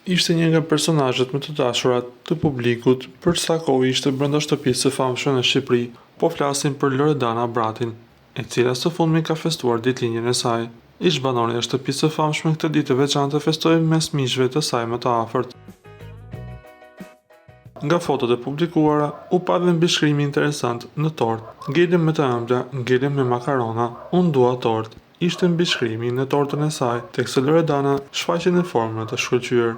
Ishte një nga personazhet më të dashura të publikut për sa kohë ishte brenda shtëpisë së famshme në Shqipëri. Po flasim për Loredana Bratin, e cila së fundmi ka festuar ditëlindjen e saj. Ish-banorja e shtëpisë së famshme këtë ditë të veçantë e festoi mes miqve të saj më të afërt. Nga fotot e publikuara, u pa dhe mbishkrimi interesant në tortë, Ngelëm me të ëmbla, ngelëm me makarona, unë dua tortë. Ishte mbishkrimi në tortën e saj, teksa Loredana shfaqej në formën të shkëlqyer.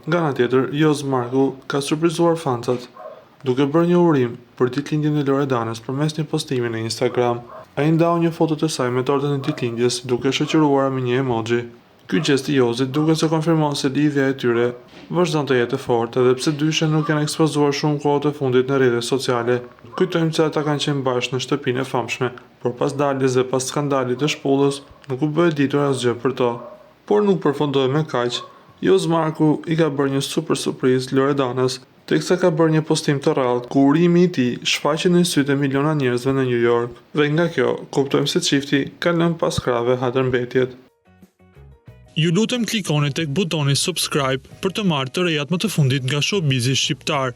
Nga ana tjetër, Joz Marku ka surprizuar fansat, duke bërë një urim për ditëlindjen e Loredanës përmes një postimi në Instagram. Ai ndau një foto të saj me tortën e ditëlindjes, duke e shoqëruar me një emoji. Ky gjest i Jozit duket se konfirmon se lidhja e tyre vazhdon të jetë e fortë edhe pse dyshja nuk janë ekspozuar shumë kohët e fundit në rrjetet sociale. Kujtojmë se ata kanë qenë bashkë në shtëpinë e famshme, por pas daljes dhe pas skandalit të shpullës, nuk u bë e ditur asgjë për to. Por nuk përfundoi me kaq, Joz Marku i ka bërë një super surprizë Loredanës, teksa ka bërë një postim të rrallë ku urimi i tij shfaqet në sytë e miliona njerëzve në New York. Dhe nga kjo, kuptojmë se çifti ka lënë pas krahëve hatërmbetjet. Ju lutem klikoni tek butoni subscribe për të marrë të rejat më të fundit nga showbizi shqiptar.